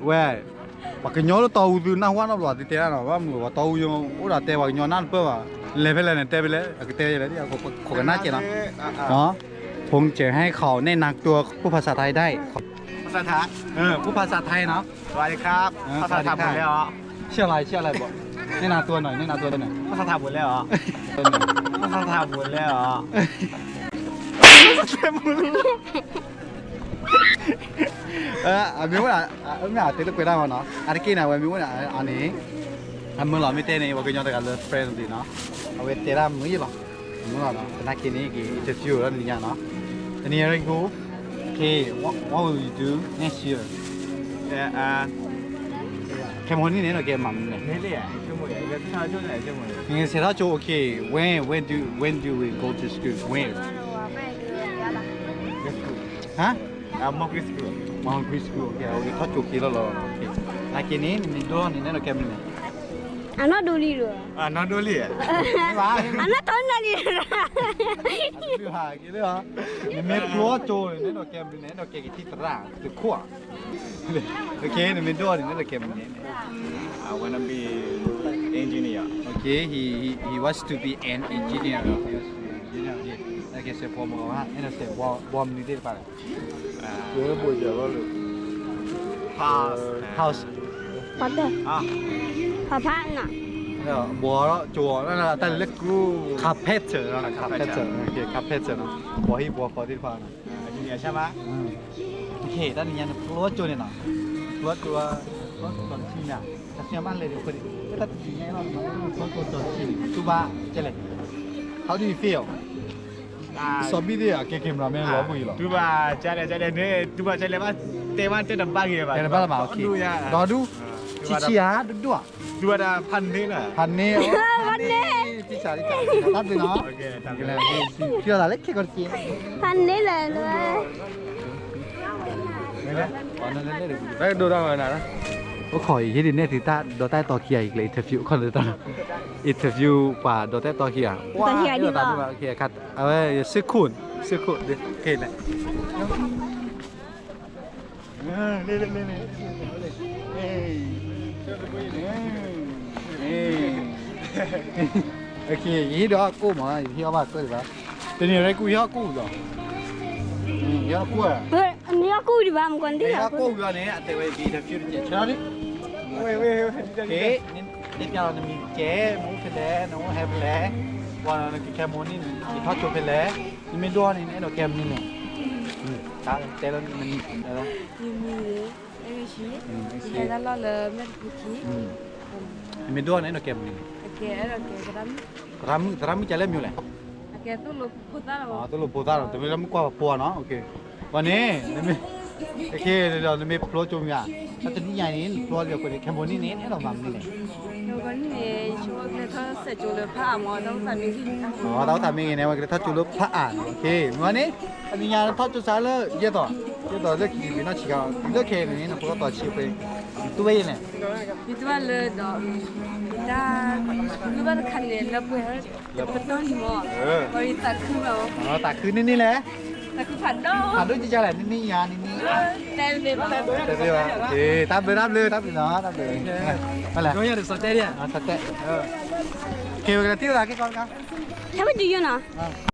ဝဲ ပှၤကညီလၢတီအူသုနၢ်ဟူနီတဘျီ သုတဲဒၣ်နီၤ ဘၣ်မနုၤပှၤတီအူယိ အိၣ်ဒီးတဲပှၤကညီနၢ်တပၢၢ်ဘၣ် လဲၤဖဲလဲၣ်န့ၣ် တဲဖဲလဲၣ် အကတဲလဲၣ် ခိးကနၣ်ကဲနီၤ ผมจะให้เขาแนะนำตัวพูดภาษาไทยได้ ภาษาไทย เออ พูดภาษาไทยเนาะ สวัสดีครับ ภาษาไทยหมดแล้วเหรอ ชื่ออะไร ชื่ออะไรบอก แนะนำตัวหน่อย แนะนำตัวหน่อย ภาษาไทยหมดแล้วเหรอ ภาษาไทยหมดแล้วเหรอ အမ့ၢ်ဝဲဒၣ် အမ့ၢ်အတဲလၢကွဲးတၢ်မနီၤ အါတက့ၢ်န့ၣ် အဝဲမ့ၢ်ဝဲဒၣ် အန့ၣ် အမၢလီၤ မ့ၢ်တဲန့ၣ် ပှၤကညီတဂၤလၢ friendly နီၤ အဝဲတဲဒၣ်မုာ်ယဲလီၤ မုာ်လီၤနီၤ သနာ်က့န့ၣ် က့ၤ interview လၢနံၤညါနီၤ တနံၤညါရၢၢ်ကီၢ် Okay, what, what will you do next year? Cambodia န့ၣ် နကဲမၤမနုၤလဲၣ် နဆဲးထီၣ်ကၠိ okay, when, when do, when do we go to school? When? Huh? Mongkri school, okay, ထီၣ်ကၠိက့ၤလီၤလီၤ okay, နာ်က့န့ၣ် နမ့ၢ်ဒိၣ်န့ၣ် နဲဒိးကဲမနုၤလဲၣ် အနီၢ်ဒိလံဒီး အနီၢ်ဒိလံ အနီၢ်ထီၣ်နီၢ်လံ နမ့ၢ်ဖျိကၠိန့ၣ် နဲဒိးကဲမနုၤလဲၣ် နဲဒိးကဲကထံၣ်သရၣ် သုးခိၣ် okay, နမ့ၢ်ဒိၣ်န့ၣ် နဲဒိးကဲမနုၤလဲၣ် I wanna be engineer. Okay, he, he, he wants to be an engineer. Engineer, okay. စဲးဘီမုၢ်ဂီၤ ဟဲဒီးစဲးဘီမနုၤသ့ၣ်တဖၣ်လဲၣ် house, house, ဖီဖၣ်နီၤ ဘီကၠိ တၢ်လၢ carpenter, carpenter, carpenter နီၤ ဘီဟံၣ်ဘီဃီသ့ၣ်တဖၣ်နီၤ တၢ်နံၤညါန့ၣ် ဖျိကၠိန့ၣ်နီၤ ဖျိကၠိ ဖျိကၠိတဆံညါ တဆံမးလဲၤဒီး ဖျိကၠိတဆံညါလီၤ ဖျိကၠိတဆံန့ၣ် တူၢ်ဘၣ်ကဲလဲၣ် How do you feel? စီၤဘံၣ်သ့ᣉ အကဲ cameraman လီၤဘှံးလီၤ တူၢ်ဘၣ်ကဲလဲၣ် တူၢ်ဘၣ်ကဲလဲၣ်ဘၣ် တဲဘၣ်တဲတဘၣ်ဂ့ၤဘၣ် တဲတဘၣ်လၢၤဘၣ် ဒီဒူၣ် ဆံးဆံးဧါ ဒိၣ်ဒိၣ်ဧါ တူၢ်ဘၣ်တၢ်ဖးန့ၢ်လၢ ဖးန့ၢ် ဖးန့ၢ် တၢ်ဘျုးနီၤ ထံၣ်လီၤလၢခဲကီၢ်တက့ၢ် ဖးန့ၢ်လၢ ဒိၣ်ဒၣ်ဝဲနၤ အိၣ်ခိးအံၤ ဟ့ၣ်ဒုးနဲၣ်သုတၢ်ဒီးတၢ်အဲၣ်တီခံဂၤအံၤကျဲ interview ခီၣ်လၢတၢ် interview ပှၤဒီးတၢ်အဲၣ်တီခံဂၤ အဝဲ စ့ခိၣ် စ့ခိၣ် ခဲန့ၣ် ယဟ့ၣ်ဒီးအကိၣ်မး ယဟ့ၣ်အီၣ်ဘၣ်ကိၣ်ဒံးဘၣ် တနံၤရၢၢ်ကီၢ် ယဟ့ၣ်အီၣ်ကိၣ်ဒီး ယဟ့ၣ်အီၣ်ကိၣ် ယဟ့ၣ်အီၣ်ကိၣ်ဒီးန့ၣ် အတဲဝဲက့ၤ interview တကဲး ဆၢထီၣ်လံ က့ၤ နပျဲလီၤနမံၤတကဲး နအိၣ်ဖဲလဲၣ် နအိၣ်ဟဲဖဲလဲၣ် ပှၤနကဲ Cambodia န့ၣ် နကထီၣ်ကၠိဖဲလဲၣ် နမ့ၢ်ဒိၣ်န့ၣ် နအဲၣ်ဒိးကဲမနုၤလဲၣ် တဲလၢနမံၤ ယမံၤန့ၣ် အဲၣ်ဂ့ၤဆံ ယဟဲဒၣ်လီၢ်လၢမဲာ်တပူၤခံ နမ့ၢ်ဒိၣ်န့ၣ် အဲၣ်ဒိးကဲမနုၤလဲၣ် ကဲအဲၣ်ဒိးကဲသရၣ်မုၣ် သရၣ်မုၣ် သရၣ်မုၣ်ကလဲၣ်မ့ၢ်လဲၣ် ကဲသိၣ်လိဖိသၣ်ဒီး တမ့ၢ်လၢမုၣ်ကွၢ်ပှၤဖိနီၤ ပှၤန့ၣ် နမ့ၢ် ကဲဒီးနမ့ၢ်ဖျိကၠိမ့ၢ်ဧါ တနံၣ်ညါန့ၣ် နဖျိလၢပှၤန့ၣ် Cambodia န့ၣ် အဲၣ်ဒိးမၤမနုၤလဲၣ် Cambodia န့ၣ် ယဆိကမိၣ်ကလဲၤထီၣ်စဲးကၠိလၢဖးအါမး တၢ်အိၣ်သးမ့ၢ်ဂ့ၤ တၢ်အိၣ်သးမ့ၢ်ဂ့ၤန့ၣ် အဝဲကလဲၤထီၣ်ကၠိလၢဖးအါနီၤ မ့ၢ်န့ၣ် တနံၣ်ညါထီၣ်ကၠိစးလၢယဲၢ်သီး ယဲၢ်သီးလၢခံဘ့ၣ်နီၢ်ဆံးခါ လၢခဲအံၤန့ၣ် နဖိသၣ်သီဆံးဖဲ တူၢ်ဝဲယဲၢ်န့ၣ် ယတူၢ်ဘၣ်လၢဒီး တၢ် ယတူၢ်ဘၣ်တခါန့ၣ် လၢပှဲၤ ပတီၢ်လံမး ပှၤယသးခုဘၣ် သးခုန့ၢ်န့ၢ်လဲၣ် သးခုဖးဒိၣ် ဖးဒိၣ်ကကလဲၣ် န့ၢ်န့ၢ်ယါန့ၢ်န့ၢ် တဲတဘၣ် တဲတဘၣ် တၢ်ဘျုးတၢ်ဘျုး တၢ်ဘျုးနီၤ တၢ်ဘျုး ဘၣ်လဲၣ် စီၤတဲ စီၤတဲ ကဲ ဝဲကလဲၤထံၣ်လိာ်သးခဲကီတခါ ဟဲဝဲဒုးယိနီၤ